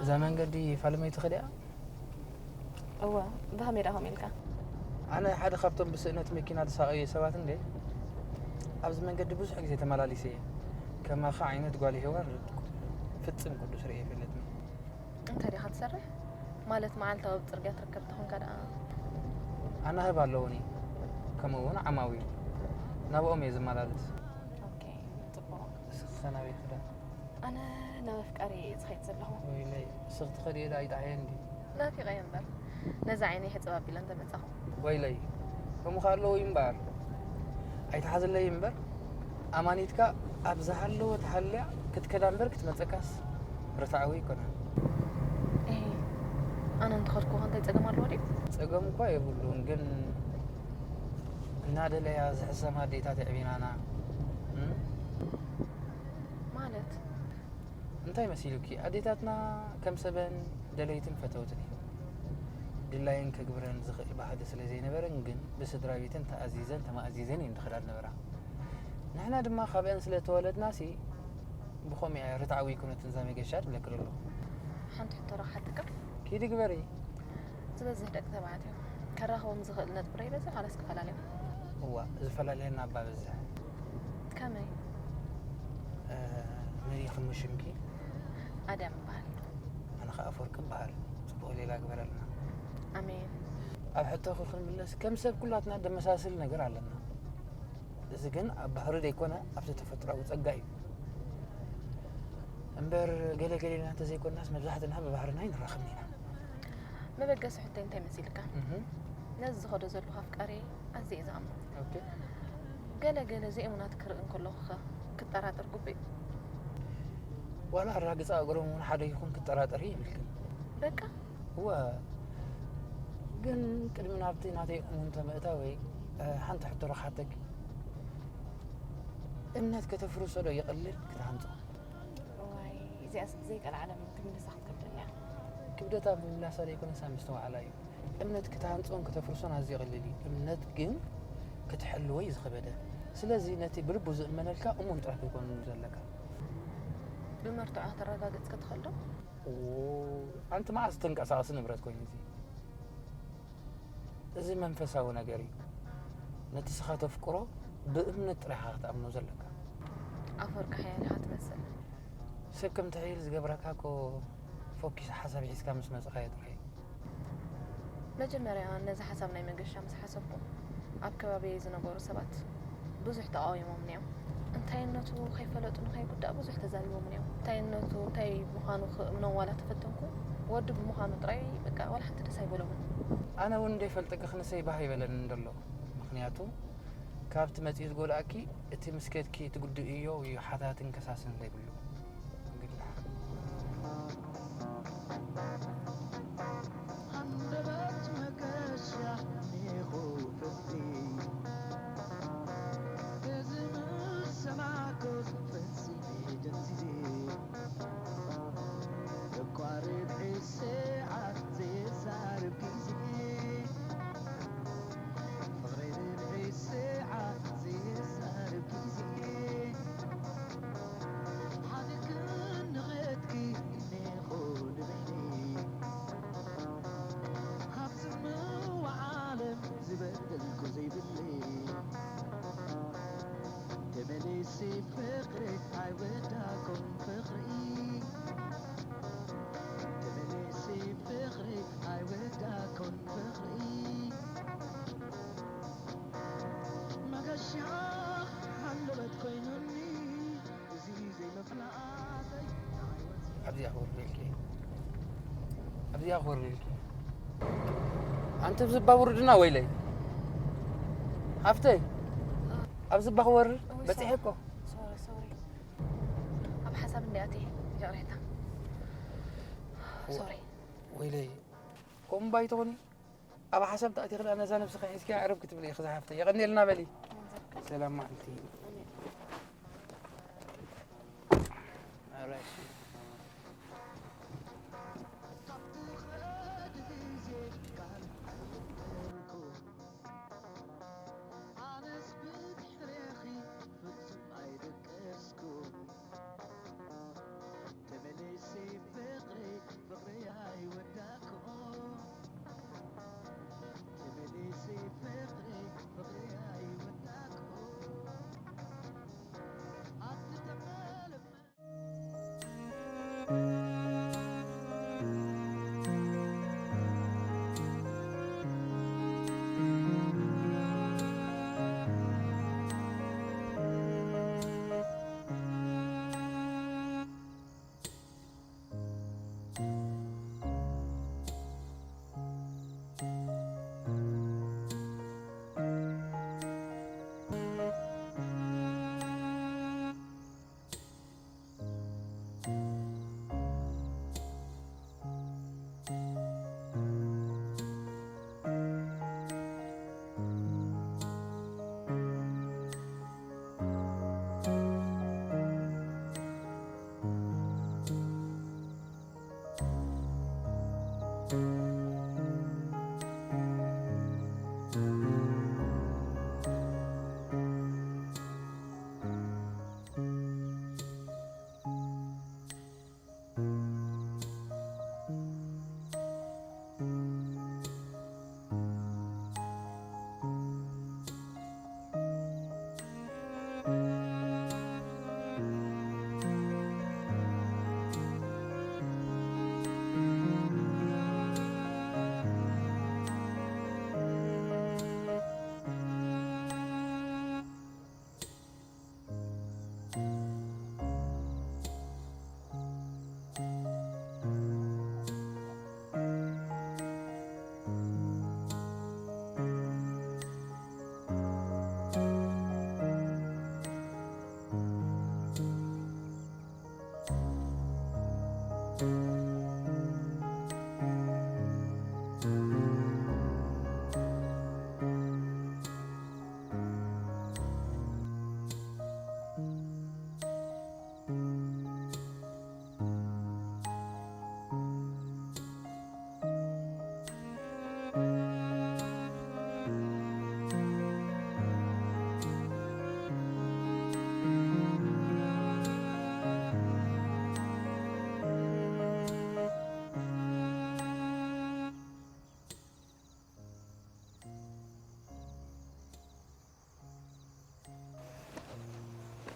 እዛ መንገዲ ፋልመይቲ ኸዲኣ? እወ፣ ብኸመይ ደኣ ከምኡ ኢልካ? ኣነ ሓደ ካብቶም ብስእነት መኪና ዝሳቐዩ ሰባት እንደ ኣብዚ መንገዲ ብዙሕ ግዜ ተመላሊሰ እየ። ከማኻ ዓይነት ጓል ሄዋን ፍጽም ቅዱስ ርእየ ኣይፈልጥን። እንታይ ዲኻ ትሰርሕ? ማለት መዓልታዊ ኣብ ጽርግያ ትርከብ ተኾንካ ደኣ? ኣናህብ ኣለውኒ፣ ከምኡ እውን ዓማዊል ናብኦም እየ ዝመላለስ። ኦኬ፣ ጽቡቕ። እስኺ ኸ ናበይ ክዳ? ኣነ ናብ ኣፍቃሪ እየ ዝኸይድ ዘለኹ። ወይለይ፣ እስኺ ትኸድዮ ዶ ኣይጠዓየን ድዩ? ናፊቐዮ እምበር፣ ነዛ ዓይነይ ሕጽብ ኣቢለ እንተመጻኹ። ወይለይ፣ ከምኡ ኸኣ ኣለዎ እዩ እምበኣር። ኣይትሓዝለይ እምበር፣ ኣማኒትካ ኣብ ዝሃለወ ተሃልያ ክትከዳ እምበር ክትመጸካስ ርትዓዊ ኣይኮነን። እሂ፣ ኣነ እንተኸድኩ እንታይ ጸገም ኣለዎ ድዩ? ጸገም እኳ የብሉን፣ ግን እናደለያ ዝሕሰማ ኣዴታት የዕቢናና። እም? ማለት? እንታይ መሲሉኪ? ኣዴታትና ከም ሰበን ደለይትን ፈተውትን እየን። ድላየን ከግብረን ዝኽእል ባህሊ ስለ ዘይነበረን ግን ብስድራ ቤተን ተኣዚዘን ተማእዚዘን እየን ዝኸዳ ዝነበራ። ንሕና ድማ ካብአን ስለ ተወለድናሲ ብኸምኡ እያ ርትዓዊ ኣይኮነትን እዛ መገሻ ትብለኪ ዘለኹ። ሓንቲ ሕቶ ዶ ክሓተካ? ኪዲ ግበሪ። ዝበዝሕ ደቂ ተባዕትዮ ከራኽቦም ዝኽእል ነጥቢ ዶ ይበዝሕ ዋላስ ክፈላለዮም? እዋ፣ ዝፈላለየና እባ በዝሕ። ከመይ? እ፣ መን ኢኺ እሞ ሽምኪ? ኣድያም እበሃል። ኣነ ኸኣ ኣፈወርቂ እበሃል። ጽቡቕ ሌላ ግበረልና። ኣሜን። ኣብ ሕቶኺ ክንምለስ፣ ከም ሰብ ኩላትና ደመሳስል ነገር ኣለና። እዚ ግን ኣብ ባህሪ ዘይኮነ ኣብቲ ተፈጥሮኣዊ ጸጋ እዩ። እምበር ገለ ገሌና እንተዘይኮንናስ መብዛሕትና ብባህርና ኣይንራኸብን ኢና። መበገሲ ሕቶይ እንታይ መሲልካ? እህ፣ ነዚ ዝኸዶ ዘለኹ ኣፍቃሪ ኣዝየ እየ ዝኣምኖ። ኦኬ። ገለ ገለ ዘይእሙናት ክርኢ እንከለኹ ኸ ክጠራጠር ግቡእ እዩ? ዋላ ኣራግጻ እግሮም እውን ሓደ ይኹን ክትጠራጠሪ የብልክን። በቃ እወ፣ ግን ቅድሚ ናብቲ ናተይ እሙንቶ ምእታወይ፣ እ፣ ሓንቲ ሕቶ ዶ ክሓተኪ? እምነት ከተፍርሶ ዶ ይቐልል ክትሃንጾ? ዋይ፣ እዚኣስ ብዘይቀልዓለም ክምልሳ ክትከብደኒ እያ። ክብደታ ምምላሳ ዘይኮነሳ ምስትውዓላ እዩ። እምነት ክትሃንጾን ከተፍርሶን ኣዝዩ ቀሊል እዩ። እምነት ግን ክትሕልዎ እዩ ዝኸበደ። ስለዚ ነቲ ብልቡ ዝእመነልካ እሙን ጥራሕ ክትኮን ዘለካ። ብመርትዖ ከተረጋግጽ ክትኽእል ዶ? ኦ፣ ኣንቲ መዓስ ተንቀሳቐሲ ንብረት ኮይኑ እዚ? እዚ መንፈሳዊ ነገር እዩ። ነቲ ስኻ ተፍቅሮ ብእምነት ጥራሕ ኢኻ ክትኣምኖ ዘለካ። ኣፈወርቂ ሓያል ኢኻ ትመስል። ሰብ ከም ትሕይል ዝገብረካ እኮ ፎኪስ ሓሳብ ሒዝካ ምስ መጽኻዮ ጥራሕ እዩ። መጀመርያ ነዚ ሓሳብ ናይ መገሻ ምስ ሓሰብኩ ኣብ ከባቢየይ ዝነበሩ ሰባት ብዙሕ ተቓዊሞምኒ እዮም። እንታይነቱ ከይፈለጡ ንኸይጉዳእ ብዙሕ ተዛሪቦምኒ እዮም። እንታይነቱ እንታይ ምዃኑ ክእምኖም ዋላ ተፈተንኩ፣ ወዲ ብምዃኑ ጥራይ በቃ ዋላ ሓንቲ ደስ ኣይበሎምን። ኣነ እውን ዘይፈልጠኪ ክንሰይ ባህ ኣይበለንን ዘሎ። ምኽንያቱ ካብቲ መጺኡ ዝጎድኣኪ እቲ ምስ ከድኪ ትጉድእዮ እዩ ሓታትን ከሳስን ዘይብሉ። እንግዲህ ሃንደበት መገሻ ኒኹ ፍርዲ እዚ ምስ ሰማዕኩስ ፈጺመ ደንዚዘ እኳ ርብዒ ሰዓት ዘየዛርብ ግዜ ፍቕረይ ርብዒ ሰዓት ዘየዛርብ ግዜ ሓደ ክንድኽትኪ እኔኹ ንብሕኒ ካብ ጽምዋ ዓለም ዝበደልኩ ዘይብለይ ተመሊሲ ፍቕሪ ኣይወዳኮን ፍቕሪ ተመሊሲ ፍቕሪ ኣይወዳኮን ፍቕሪ መገሻ ሃንደበት ኮይኑኒ እዚ ዘይምፍላጠይ ኣብዚኣ ክወርደልኪ፣ ኣብዚኣ ክወርደልኪ። ኣንቲ ኣብዚ እባ ውርድና ወይለይ ሓፍተይ፣ ኣብዚ እባ ክወርድ በፂሐ እኮ። ሶሪ ሶሪ፣ ኣብ ሓሳብ እንዲኣቲ ይቕሬታ። ሶሪ ወይለይ ከምኡ እባ ኣይትኾኒ። ኣብ ሓሳብ ተኣቲኺ ደኣ ነዛ ነብስኺ ሒዝኪ ኣዕርብ ክትብሊ ኢኺ ዝሓፍተይ። የቐንየልና በሊ። ሰላም መዓልቲ። ኣራሽ።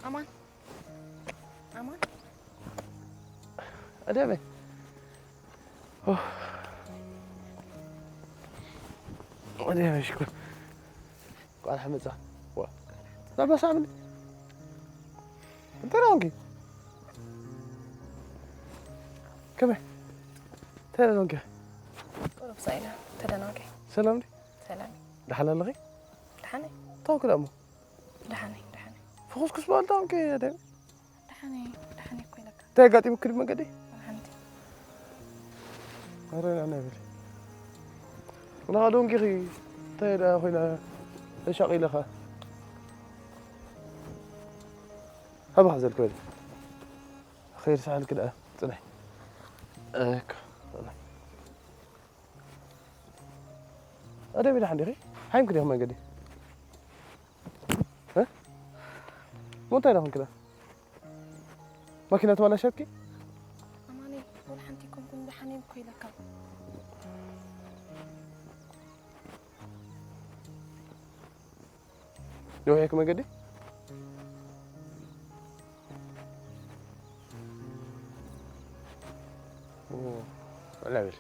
ኣማን፣ ኣማን። ኣደመ። ኦ። ኣደመ ሽኮር። ቃል ሓመጻ። ዋ። ዛባ ሳምን። እንታይ ደኣ ኮንኪ? ከመይ? እንታይ ደኣ ኮንኪ? ቁሩብ ሳይና ተደናቂ። ሰላም ድዩ? ሰላም። ደሓን ኣለኺ? ደሓን እየ። እንታይ ኮንኪ ደኣ እሞ? ደሓን እየ፣ ደሓን እየ። ፍኹስኩስ በል እንታይ ኮንኪ ደም? ደሓን እየ፣ ደሓን እየ እኮ ኢለካ። እንታይ ኣጋጢሙኪ ድዩ መንገዲ? ሓንቲ። ኣረ ንዕና ይበል። ንኻ ደንጊኺ እንታይ ደኣ ኮይና ተሻቒለኻ? ኣባኻ ዘልክ በል። ኸይር ሰሓልክ ደኣ ጽንሕ። እኮ። ኣደይ ደሓን ዲኺ? ሓይምኪ ዲኺ መንገዲ? እ? ሞ እንታይ ደኣ ኮንኪ ደኣ? ማኪና ተባላሸትኪ? ኣማኒ፣ ወላ ሓንቲ ኣይኮንኩን፣ ደሓን እየ እኮ ኢለካ። ነዊሕኪ መንገዲ? ኦ፣ ዕላብል።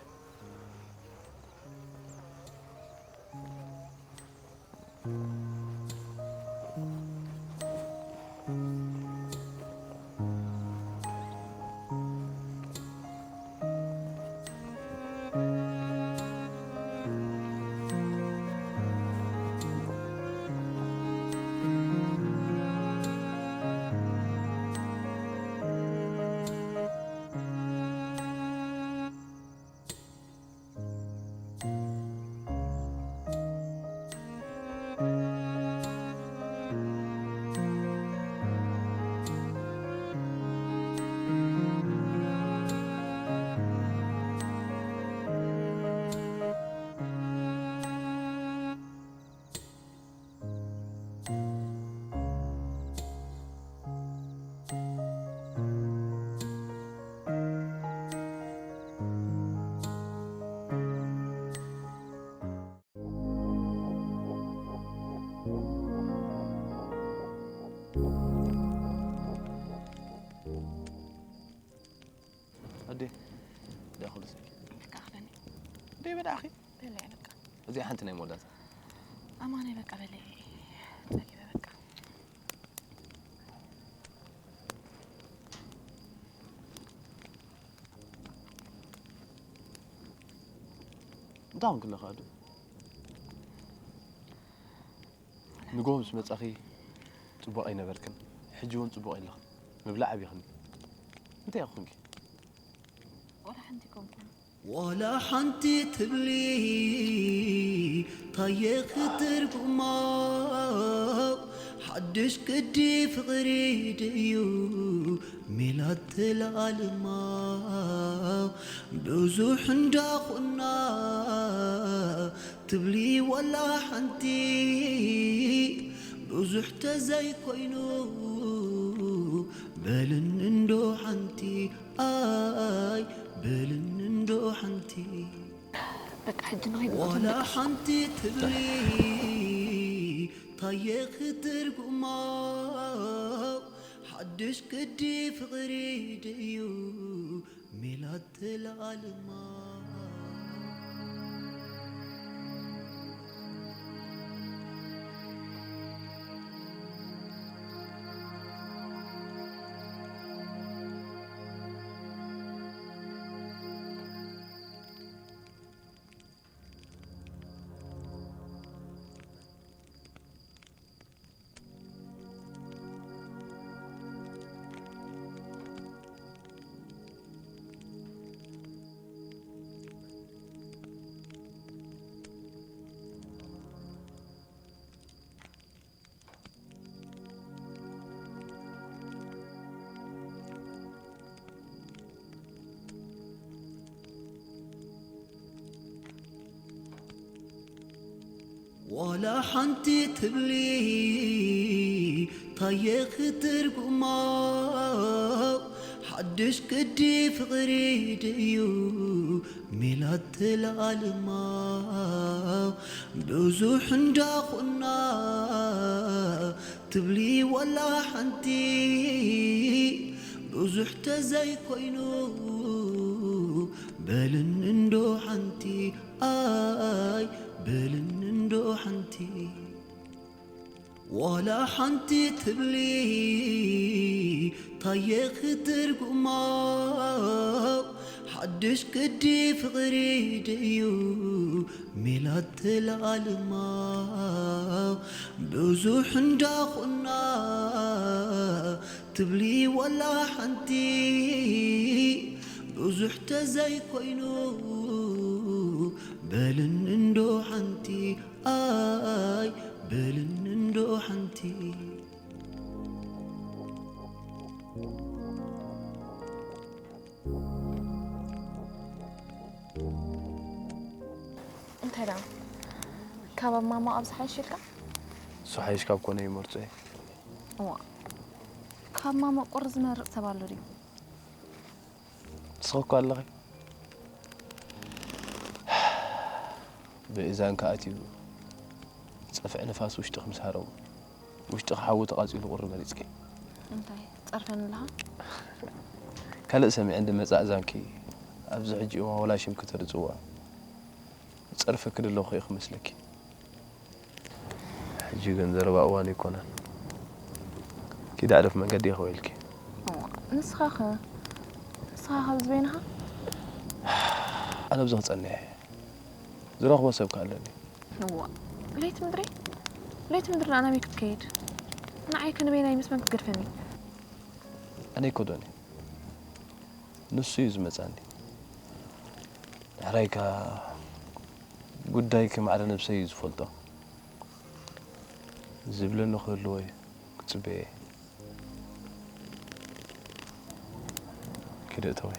ዳኺ በለይ በቃ እዚኣ ሓንቲ ናይ መወዳእታ ኣማነ በቃ በለይ ጸጊበ በቃ እንታይ ኾንክ ኣለኻ ኣዱ? ንጎ ምስ መጻኺ ጽቡቕ ኣይነበርክን፣ ሕጂ እውን ጽቡቕ የለኽን። ምብላዕ ኣቢኽኒ። እንታይ ኢኺ ኾንኪ? ወላ ሓንቲ ኮንኩን ዋላ ሓንቲ ትብሊ ታየ ክትርጉማ ሓድሽ ቅዲ ፍቕሪ ድዩ ሜላት ተለኣልማ ብዙሕ እንዳኾና ትብሊ ዋላ ሓንቲ ብዙሕ ተዘይኮይኑ በልን እንዶ ሓንቲ ኣይ በልን እንዶ ሓንቲ በቃ ሕጂ ንኸይድ ዋላ ሓንቲ ትብሊ ታየ ክትርጉማ ሓድሽ ቅዲ ፍቕሪ ድዩ ሜላት ተለኣልማ ዋላ ሓንቲ ትብሊ ታየ ክትርጉማ ሓድሽ ቅዲ ፍቕሪ ድዩ ሜላት ተለኣልማ ብዙሕ እንዳኾና ትብሊ ዋላ ሓንቲ ብዙሕ ተዘይኮይኑ በልን እንዶ ሓንቲ ኣይ በልን እንዶ ሓንቲ ዋላ ሓንቲ ትብሊ ታየ ክትርጉማ ሓድሽ ቅዲ ፍቕሪ ድዩ ሜላት ተለኣልማ ብዙሕ እንዳኾና ትብሊ ዋላ ሓንቲ ብዙሕ ተዘይኮይኑ በልን እንዶ ሓንቲ ኣይ በልን እንዶ ሓንቲ እንታይ ደኣ ካብ ኣብ ማማ ኣብ ዝሓይሽ ኢልካ እሱ ሓይሽ ካብ ኮነ ይመርጾ እየ እዋ ካብ ማማ ቁሪ ዝመርጽ ሰብ ኣሎ ድዩ ንስኺ እኮ ኣለኺ ብእዛን ከኣትዩ ጸፍዒ ንፋስ ውሽጥኺ ምስ ሃረሙ ውሽጥኺ ሓዊ ተቓጺሉ ቁሪ መሪጽኪ እንታይ ጸርፈን ኣለኻ ካልእ ሰሚዐ እንዲ መጻእ ዛንኪ ኣብዚ ሕጂ እዋን ወላ ሽምኪ ተርጽዋ ጸርፈኪ ደለኹ ኢኺ መስለኪ ሕጂ ግን ዘረባ እዋን ኣይኮነን ኪድ ዕረፍ መንገዲ ይኸው ኢልኪ ንስኻኸ ንስኻ ካብ ዝበይንኻ ኣነ ኣብዚ ክጸንሕ እየ ዝረኽቦ ሰብ ከኣለኒ እዋ ለይቲ ምድሪ ለይቲ ምድሪ ንኣናመይ ክትከይድ ንዓይ ከንበይናይ ምስ መን ክትገድፈኒ ኣነ ኣይኮዶኒ ንሱ እዩ ዝመጻኒ ዳሕራይካ ጉዳይ ከማዕረ ነብሰይ እዩ ዝፈልጦ ዝብለኒ ክህልዎ እዩ ክጽበየ እየ ኪደ እተወ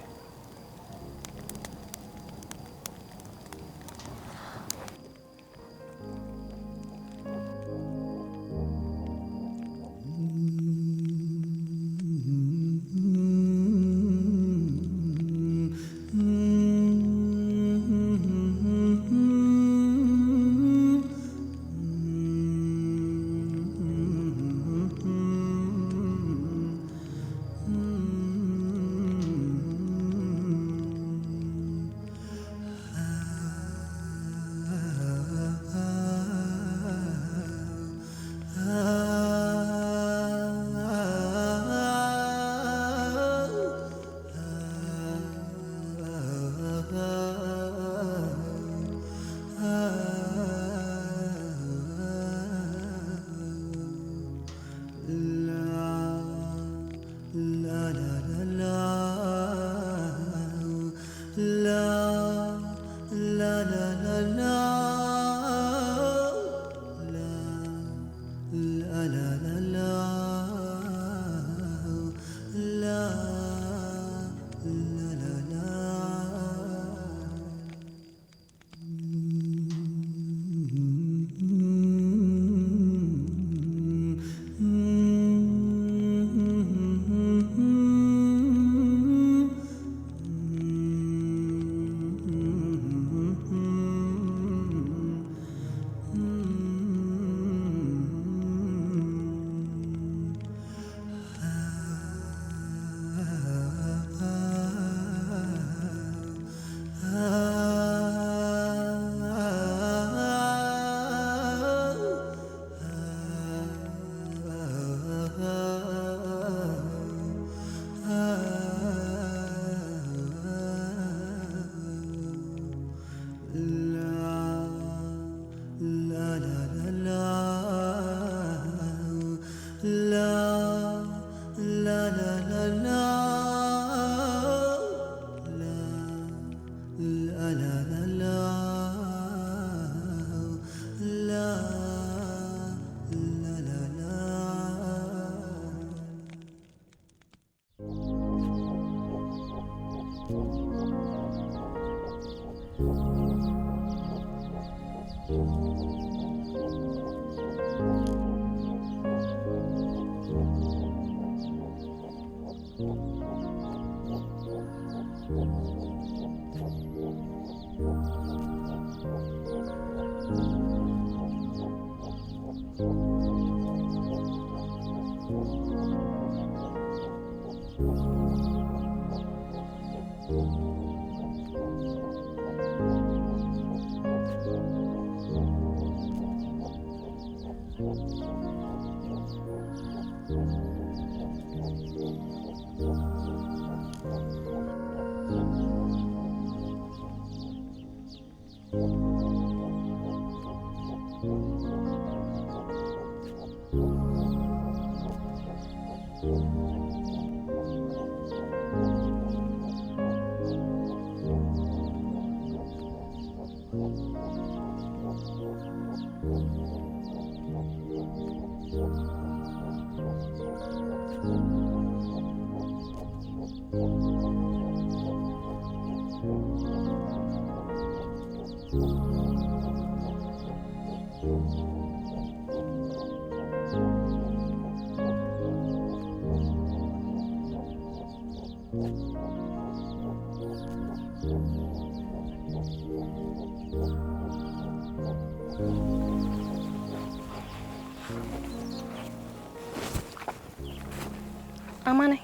ኣማነይ፣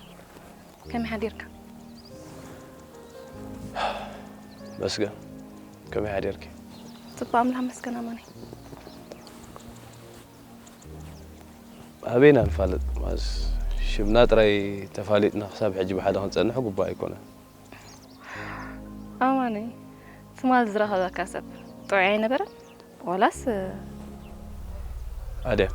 ከመይ ሓዲርካ? መስገን፣ ከመይ ሓዲርኪ? ጽቡቕ፣ ኣምላኽ መስገን ኣማነይ። ኣበይና ንፋለጥ? ማስ ሽምና ጥራይ ተፋሊጥና ክሳብ ሕጂ ብሓደ ክንጸንሕ ግቡእ ኣይኮነን። ኣማነይ፣ ትማል ዝረኸበካ ሰብ ጥዑይ ኣይነበረን? ዋላስ ኣድያም፣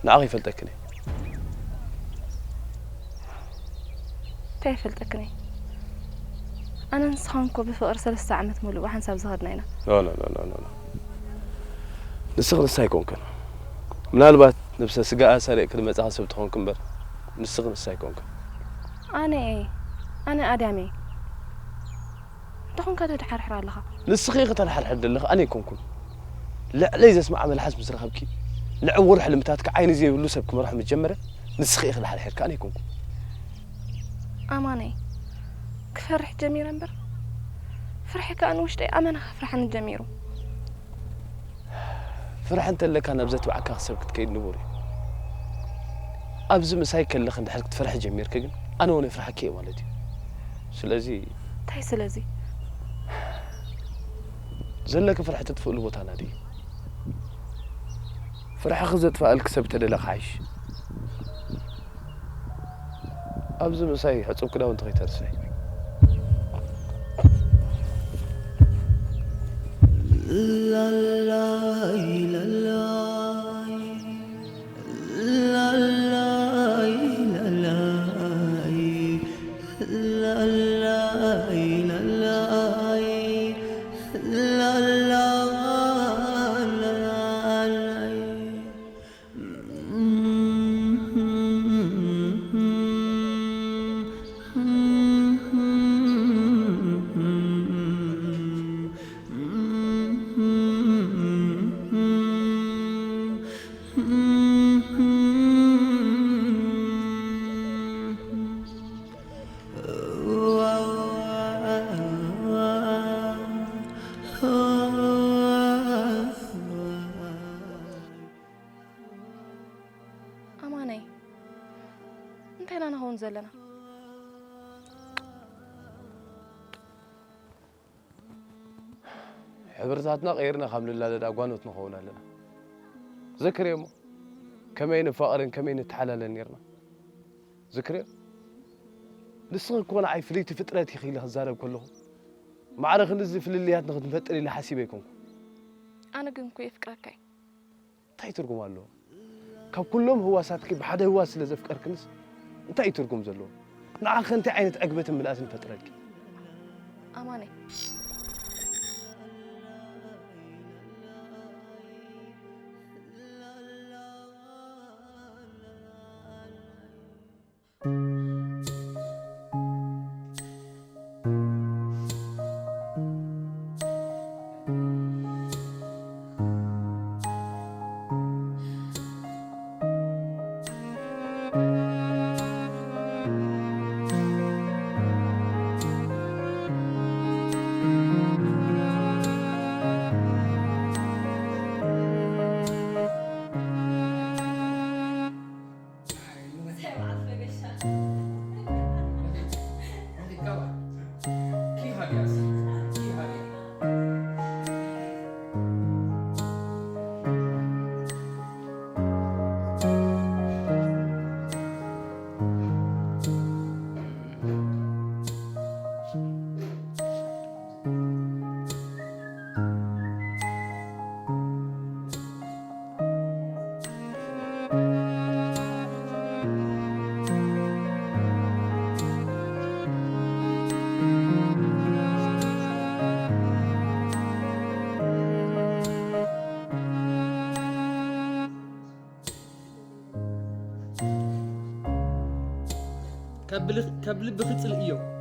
ንዓኺ ይፈልጠክን እየ። እንታይ ይፈልጠክን እየ? ኣነ ንስኻን እኮ ብፍቕሪ ሰለስተ ዓመት ሙሉእ ብሓንሳብ ዝኸድና ኢና። ኖ፣ ኖ፣ ኖ፣ ኖ፣ ኖ፣ ኖ። ንስኺ ንሳ ኣይኮንክን። ምናልባት ነብሰ ስጋኣ ሰሪቕኪ ዝመጻኺ ሰብ ትኾንኪ እምበር፣ ንስኺ ንሳ ኣይኮንክን። ኣነ እየ። ኣነ ኣድያም እየ። እንተኾንካ ተድሓርሕር ኣለኻ። ንስኺ ኢኺ ተድሓርሕር ዘለኺ፣ ኣነ ኣይኮንኩን። ልዕለይ ዘስማዕ መልሓስ ምስ ረኸብኪ፣ ንዕዉር ሕልምታትኪ ዓይኒ ዘይብሉ ሰብ ክመርሖ ምስ ጀመረ፣ ንስኺ ኢኺ ድሓርሒርካ፣ ኣነ ኣይኮንኩን። ኣማነይ፣ ክፈርሕ ጀሚረ እምበር፣ ፍርሒ ከኣ ንውሽጠይ ኣመና ከፍርሓኒ ጀሚሩ። ፍርሒ እንተለካ ናብ ዘትባዕካ ሰብ ክትከይድ ንቡር እዩ። ኣብዚ ምሳይ ከለኺ እንድሕር ክትፈርሒ ጀሚርኪ ግን ኣነ እውን የፍርሓኪ እየ ማለት እዩ። ስለዚ እንታይ ስለዚ? ዘለኪ ፍርሒ ትጥፍእሉ ቦታ ናዲ። ፍርሕኺ ዘጥፍኣልኪ ሰብ ተደለኺ ሓይሽ። ኣብዚ ምሳይ ሕጹብ ክዳውንቲ ከይተርስዒ። ላላይ ላላይ ላላይ ላላይ ላላይ ላላይ ላላይ ኣማነይ፣ እንታይ ኢና ንኸውን ዘለና? ሕብርታትና ቀይርና ካብ ንላለድ ኣጓኖት ንኸውን ኣለና። ዘክርዮ እሞ፣ ከመይ ንፋቐርን ከመይ ንተሓላለን ኔርና። ዝክርዮ፣ ንስኺ እኮ ንዓይ ፍልይቲ ፍጥረት ኢኺ ኢለ ክዛረብ ከለኹ፣ ማዕረ ክንድዚ ፍልልያት ንኽንፈጥር ኢለ ሓሲበ ኣይኮንኩ። ኣነ ግን እኮ የፍቅረካ እየ። እንታይ ትርጉም ኣለዎ? ካብ ኩሎም ህዋሳትኪ ብሓደ ህዋስ ስለ ዘፍቀርክንስ እንታይ እዩ ትርጉም ዘለዎ? ንዓኸ እንታይ ዓይነት ዕግበትን ምልኣትን ፈጥረልኪ? ኣማነይ። ካብ ልቢ ክጽልእዮ።